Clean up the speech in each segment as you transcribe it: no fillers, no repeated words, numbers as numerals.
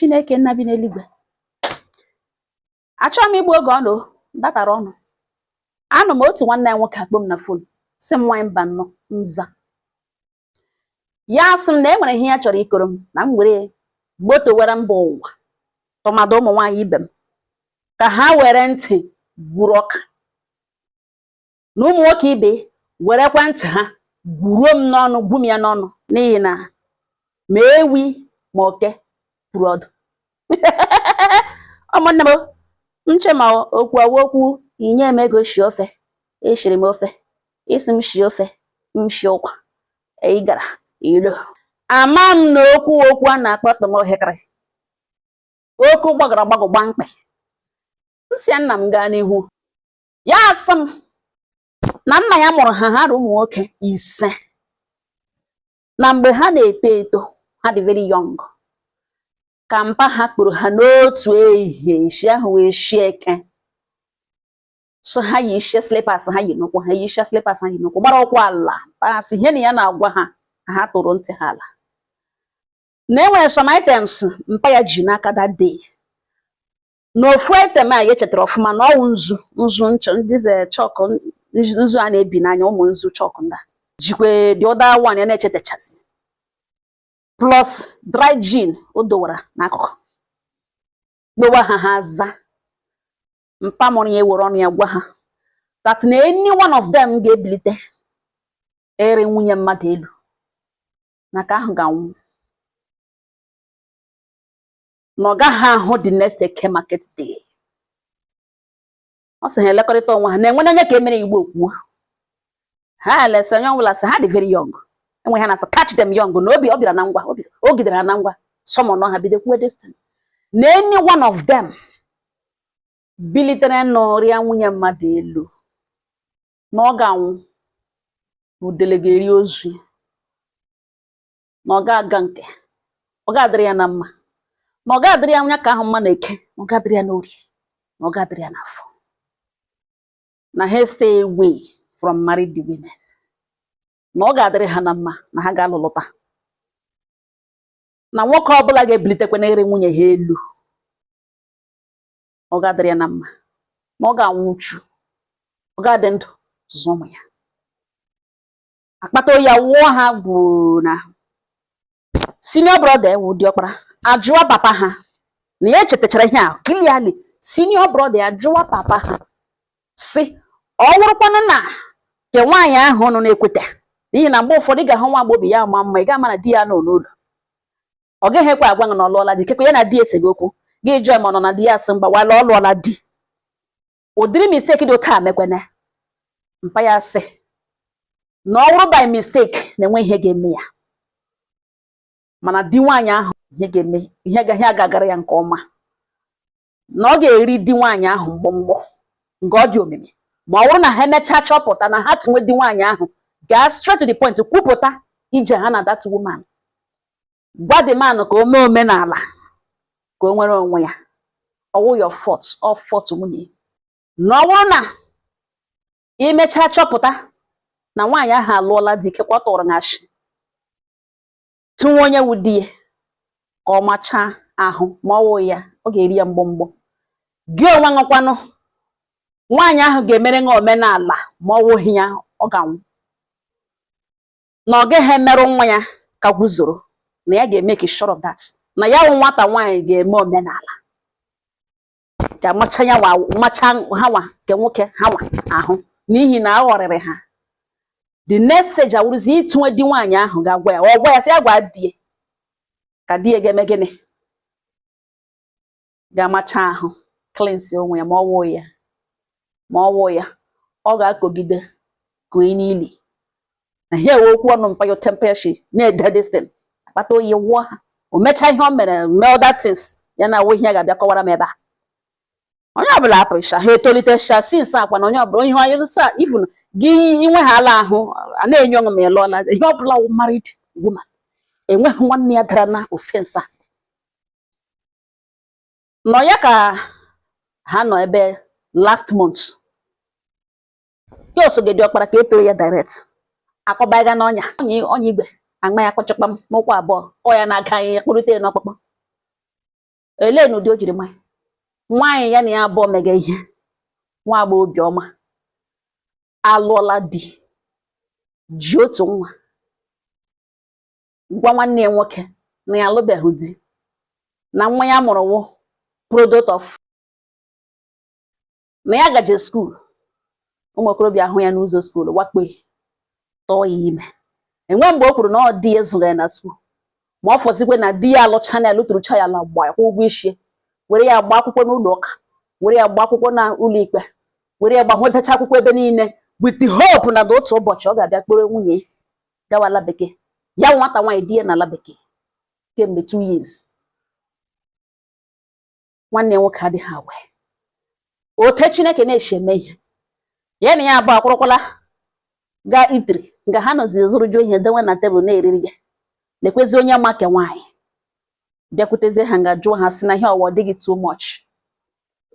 Chineke nna bi n'eluigwe, achọghị m igbu oge ọnụ datara ọnụ. Anụ m otu nwanne ya nwoke akpọ m na phone, si m, "Nwaanyị mba nnọọ." Nza ya, sị m na e nwere ihe ya chọrọ ikoro m na m were gbotowere mba ụwa, tụmadụ ụmụ nwaanyị ibe m, ka ha were ntị gwuru ọka, na ụmụ nwoke ibe werekwa ntị ha gwuruo m n'ọnụ, gwu m ya n'ọnụ, n'ihi na ma ewi ma oke pụrụ ọdụ. Ụmụnne m, nche ma okwu ọwa okwu inye m ego shie ofe, eshiri m ofe, isi m shie ofe, m shie ụkwa, ị gara ilo. Ama m na okwu okwu a na-akpọ tọmọhịkịrị, okwu gbagọrọ agbagọ gba mkpị. M si ya, nna m, gaa n'ihu. Ya asị m na nna ya mụrụ ha, ha rụ ụmụ nwoke 5, na mgbe ha na-eto eto, ha dị very young, ka mpa ha kpụrụ ha n'otu ehihie, eshi ahụ wee shie eke, so ha yi ishie slippers ha yi n'ụkwụ, ha yi ishie slippers ha yi n'ụkwụ, gbara ụkwụ ala. Pasị ihe na ya na-agwa ha ka ha tụrụ ntị ha ala, na e nwere some items mpa ya ji n'aka that day, na ofu item a ya echetara ọfụma na ọwụ nzu, nzu nchọ ndị chalk, nzu a na-ebi n'anya, ụmụ nzu chalk ndị a jikwe. The other one ya na-echetachazi, plus dry gin o dowara n'akụkụ gbowa ha, ha za. Mpa mụrụ ya ewere ọnụ ya gwa ha that na any one of them ga-ebilite ere nwunye mmadụ elu, na ka ahụ ga-anwụ, na ọ gaghị ahụ the next Eke market day. Ọ sị ha elekọrịta onwe ha na enwere onye ka emere Igbo kwuo ha elesa onye ọbụla, sị ha dị very young, enwe ha na-asị catch them young, na obi ọ bịara na ngwa obi o gidere ha na ngwa summon ha, bido kwuo this thing, na any one of them bilitere nụrịa nwunye mmadụ elu, na ọ ga-anwụ, na udele ga-eri ozu ya, na ọ ga-aga nke ọ ga-adịrị ya na mma, na ọ ga-adịrị ya anya ka ahụ mma na eke, na ọ ga-adịrị ya n'orie, na ọ ga-adịrị ya n'afọ, na ha stay away from married women, na ọ ga-adịrị ha na mma, na ha ga-alụlụta, na nwoke ọbụla ga-ebilitekwa n'ere nwunye ha elu, ọ ga-adịrị ya na mma, na ọ ga-anwụchu, ọ ga-adị ndụ zụọ ụmụ ya. Akpata oyi awụọ ha bụ na senior brother wụ diọkpara ajụọ papa ha na ya echetachara ihe a clearly. Senior brother ajụọ papa ha si, ọ wụrụkwanụ na nke nwaanyị ahụ nọ na-ekweta, n'ihi na mgbe ụfọdụ ị ga-ahụ nwa agbọghọ ya ama mma, ị ga-ama na di ya nọ n'ụlọ, ọ gaghị ekwe agwa gị na ọ lụọla di. Kekwe ya na di eseghị okwu, gị jụọ ma ọ nọ na di ya, sị mgba wala, ọ lụọla di. Ụdịrị mistake dị otu a mekwene, mpa ya sị na ọ bụrụ by mistake na enwe ihe ga-eme ya, mana di nwaanyị ahụ, ihe ga-eme, ihe ga ihe agagara ya nke ọma, na ọ ga-eri di nwaanyị ahụ mgbọmgbọ nke ọ dị omimi, ma ọ bụrụ na ha emechaa chọpụta na ha tinwe di nwaanyị ahụ gaa straight to the point, kwupụta ije ha na that woman, gwa the man ka o mee omenala ka o nwere onwe ya. Ọwụ your fault, ọ fault nwunye, na ọ bụrụ na imechaa chọpụta na nwaanyị ahụ alụọla di, kekwa ọ tụrụ ya ashị tụnwe onye wụ di ya ka ọ machaa ahụ, ma ọ wụ ya, ọ ga-eri ya mgbọmgbọ. Gị onwe ṅụkwanụ, nwaanyị ahụ ga-emere nwa omenala, ma ọ wụghị ya, ọ ga-anwụ, na ọ gaghị emerụ nwa ya ka gwuzoro, na ya ga-emeke sure of that, na ya wụ nwata nwaanyị ga-eme omenala, ga-amacha ya nwa, macha ha nwa nke nwoke ha nwa ahụ, n'ihi na a ghọrịrị ha. The next stage awụrụzi ịtụnwe di nwaanyị ahụ, ga-agwa ya, ọ gwa ya sị ya gwa di ya ka di ya ga-eme gịnị, ga-amacha ahụ, cleanse onwe ya, ma ọ wụ ya, ma ọ wụ ya, ọ ga-akọgide kụọ n'ili. Na ihe ewe okwu ọnụ mpa ya tempeshi na-ede this thing, akpata oyi wụọ ha. O mechaa ihe o mere, mee other things ya na awụ ihe ya ga-abịa kọwara m ebe a. Onye ọbụla apụcha ha etolite sha since akwa na onye ọbụla ihe onye sa even gị inwe ha ala ahụ a na-enye ọṅụ ma ị lụọla ihe ọbụla wụ married woman, enweghị nwanne ya dara na offense a nọ ya ka ha nọ ebe last month ya osogedi ọkpara ka e toro ya direct akọbaga n'ọnya ọnya ọnya igwe agba ya kpọchakpam n'ụkwụ abụọ, ọ ya na-aga ya kpụrụte ya n'ọkpụkpụ. Elee n'ụdị o jiri ma nwaanyị ya na ya abụọ mega ihe? Nwa agbọghọ obiọma alụọla di, ji otu nwa, gwa nwanne ya nwoke na ya alụbeghị di, na nwa ya mụrụ wụ product of na ya gaje school. Ụmụ okorobịa ahụ ya n'ụzọ school, wakpo ya, tọọ ya ime. Enwe mgbe o kwuru na ọ di ya zụrụ ya na school, ma ọ fọzikwe na di ya alụcha na alụtụrụcha ya ala, gba kwụ ụgwọ isi, were ya gba akwụkwọ n'ụlọ ụka, were ya gba akwụkwọ na ụlọ ikpe, were ya gbahụdacha akwụkwọ ebe niile, with the hope na otu ụbọchị ọ ga-abịa kpọrọ nwunye gawa ala bekee. Ya nwata nwaanyị, di ya na ala bekee kemgbe 2 years. Nwanne ya nwoke adịghị awe ote Chineke na-esi eme ihe. Ya na ya abụọ akwụrụkwala gaa itiri nga ha nọzi, zụrụjuo ihe dewe na tebụl na-eriri ya. Lekwezi onye ma ke nwaanyị bịakwutezie ha nga, jụọ ha si na ihe ọwa ọ dịghị too much.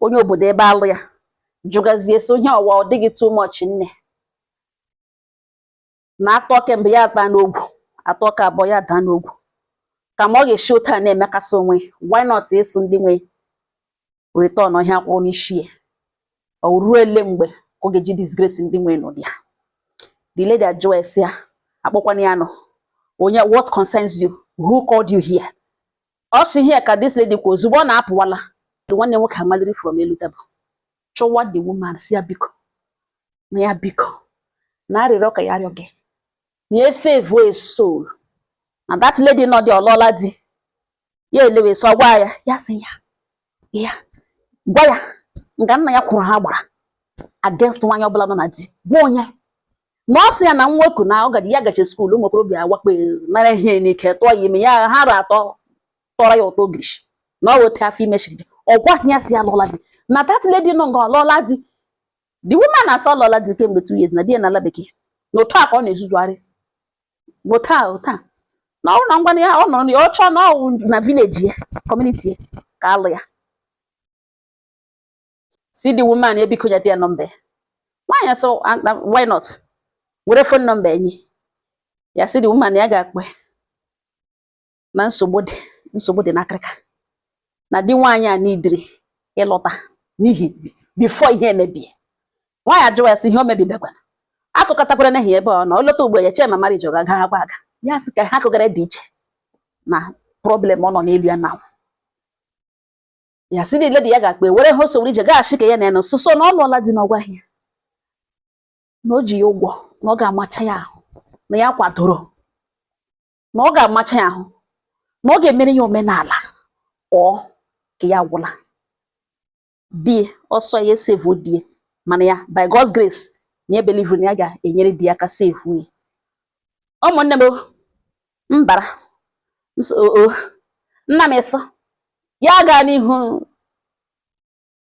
Onye obodo ebe alụ ya jụgazie si ihe ọwa ọ dịghị too much. Nne na atọ kemgbe ya ata n'ogwu atọ ka abụọ ya daa n'ogwu, ka ma ọ ga-esi otu a na-emekasị onwe. Why not ịsụ ndị nwe return ọhịa kwụrụ n'isi ya? Ọ ruo ele mgbe ka ọ ga-eji disgrace ndị nwe n'ụdị ya? The lady ajụọ esi ya, akpọkwana ya nọ onye, "What concerns you? Who called you here?" Ọ sị here ka this lady kwa ozugbo ọ na-apụwala, nwanne nwoke amaliri from elu tebụl chụwa the woman, si ya biko, na ya biko, na arịrịọ ka ya rịọ gị na ya save a soul, na that lady nọ dị ọlọla di ya elewe sọ gwa ya. Ya sị ya, ya gwa ya nga nna ya kwụrụ ha gbara against nwaanyị ọbụla nọ na di. Gwa onye na ọ sị ya na nwoke na ọ gaji ya gache school, ụmụ okorobịa wakpo, nara ihe n'ike, tụọ ya ime ya, ha ra atọ tọrọ ya ụtọ ogirishi na ọ weta afọ ime shiri. Ọ gwaghị ya si ya lụọla di, na that lady nọ nga ọlụọla di. The woman na-asa ọlụọla di kemgbe 2 years, na di ya na ala bekee, na otu a ka ọ na-ezuzugharị otu a otu a, na ọ na ngwa ya ọ nọ ya, ọ chọọ na ọ na village ya, community ya ka alụ ya. Si the woman ya biko nyete ya nọmba ya. Nwaanyị sị why not, were phone number enyi ya. Si the woman ya ga-akpọ ya na nsogbu dị, nsogbu dị n'akịrịka, na di nwaanyị a n'idiri ịlọta n'ihi before ihe emebie. Nwaanyị ajụwa ya sị ihe o mebibekwana akụkọtakwara n'ihi ebe ọ nọ ọ lọta ugbo ya chee ma marriage ọ ga-aga agwa aga. Ya sị ka ha kụgara dị iche na problem ọ nọ n'elu ya na ya sị niile dị ya ga-akpa were ha sowere ije gaghachi ka ya na ya nọ soso na ọ lụọla di na ọgwa ya na o ji ya ụgwọ, na ọ ga-amacha ya ahụ, na ya kwadoro na ọ ga-amacha ya ahụ, na ọ ga-emere ya omenala ọ ka ya gwụla di ọsọ ya esevuo di ya. Mana ya by God's grace na ya believe na ya ga-enyere di ya aka sevuo ya. Ụmụnne m mbara o nna m ịsọ ya gaa n'ihu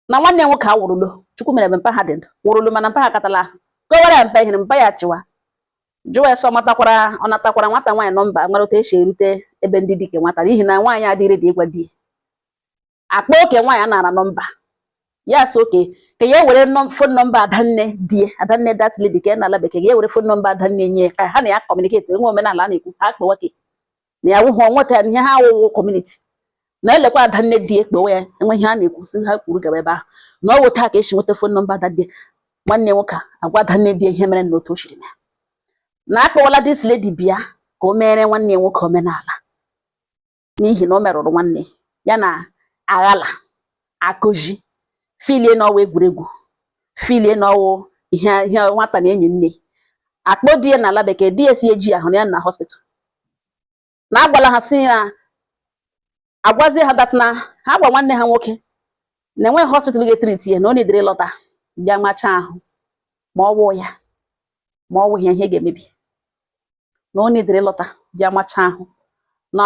na nwanne ya nwoke awụrụlo. Chukwu mere mpa ha dị ndụ wụrụlo, mana mpa ha katala ahụ kowara ya mpa ihere. Mpa ya chịwa jụwa ya sọ matakwara ọ natakwara nwata nwaanyị nọmba mara otu esi erute ebe ndị dike nwata, n'ihi na nwaanyị adịrị dị ịgwa di ya akpa oke. Nwaanyị a nara nọmba ya sị oke ka ya were phone number adanne die, adanne that lady ka ya na ala bekee, ya were phone number adanne nye ka ha na ya communicate, nwe omenala a na-ekwu ha kpewa ke na ya wụhụ nweta ya ihe ha awụwụ community na-elekwa adanne di ekpewe ya, enwe ihe a na-ekwu sị ha kwuru gaba ebe ahụ na ọ wụ taa ka esi nweta phone number adanne. Nwanne nwoke a agwa adanne di ihe mere na otu o siri mee, na akpọwala this lady bịa ka o mere nwanne ya nwoke omenala, n'ihi na o merụrụ nwanne ya na aghala akụzi filie n'ọwa egwuregwu, filie n'ọwụ ihe ihe nwata na enyi nne akpọ di ya n'ala bekee. Di ya si eji ahụ na ya na hospital na agwala ha si ya agwazie ha that na ha gwa nwanne ha nwoke na enweghị hospital ga-etriti ya, na ọ na-edere lọta bịa machaa ahụ, ma ọ wụ ya ma ọ wụghị ya ihe ga-emebi, na ọ na-edere lọta bịa machaa ahụ, na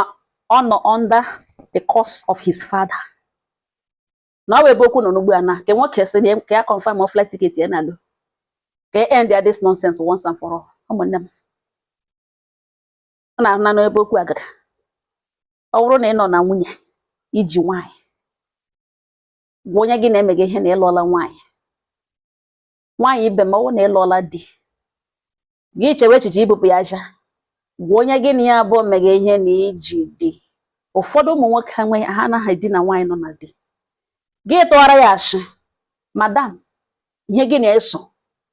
ọ nọ under the curse of his father, na ọ wụ ebe okwu nọ n'ugbu a, na nke nwoke sị na ka ya confirm flight ticket ya na-alụ ka e end ya this nonsense once and for all. Ụmụnne m, ọ na-ahụ n'ebe okwu agara. Ọ bụrụ na ị nọ na nwunye iji nwaanyị, gwa onye gị na-emega ihe na ịlụọla nwaanyị. Nwaanyị ibe m, ọ bụrụ na ịlụọla di gị, chewe echiche ibupụ ya aja, gwa onye gị na ya abụọ mega ihe na iji di. Ụfọdụ ụmụ nwoke enweghị, ha anaghị edina nwaanyị nọ na di. Gị tụọrọ ya ashị, madam, ihe gị na-eso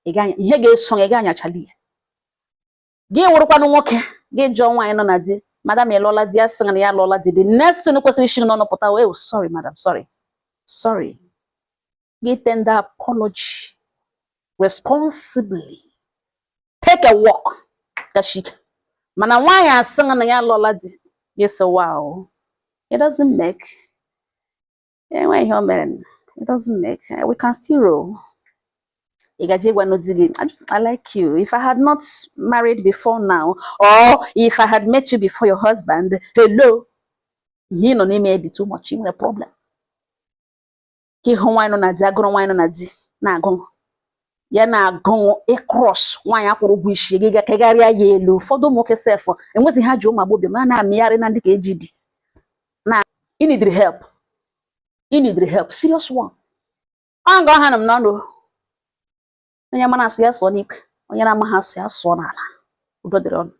ihe ga-eso gị ga-anyachala ya. Gị wụrụkwanụ nwoke, gị jụọ nwaanyị nọ na di, "Madam, ị lụọla di?" Ya sị na ya alụọla di, the next thing kwesịrị isi n'ọnụ pụta, "Oh, sorry madam, sorry, sorry." Gị tender apology responsibly, take a walk gashik. Mana nwaanyị asị na ya alụọla di, gị sị, "Wow, it doesn't make, enweghị ihe o mere, it doesn't make, we can still roll." Ị gaje ịgwanụ di gị, I like you. If I had not married before now, or if I had met you before your husband." Hello, ihe ị nọ n'ime dị too much. Ị nwere problem ka ịhụ nwaanyị nọ na di, agụrụ nwaanyị nọ na di na-agụ ya, na-agụ ịcross nwaanyị akwụrụ ụgwọ isi gị ga kegharịa ya elu. Ụfọdụ ụmụ nwoke sef enwezi ha ji ụmụ agbọghọbịa ma na-amịgharị na ndị ka eji di na. You need help, you need help, serious one. Ọ nga ọha nọ m n'ọnụ. Onye mara asụ ya sụọ n'ikwe, onye na-amaghị asụ ya sụọ n'ala. Udo dịrị ọnụ.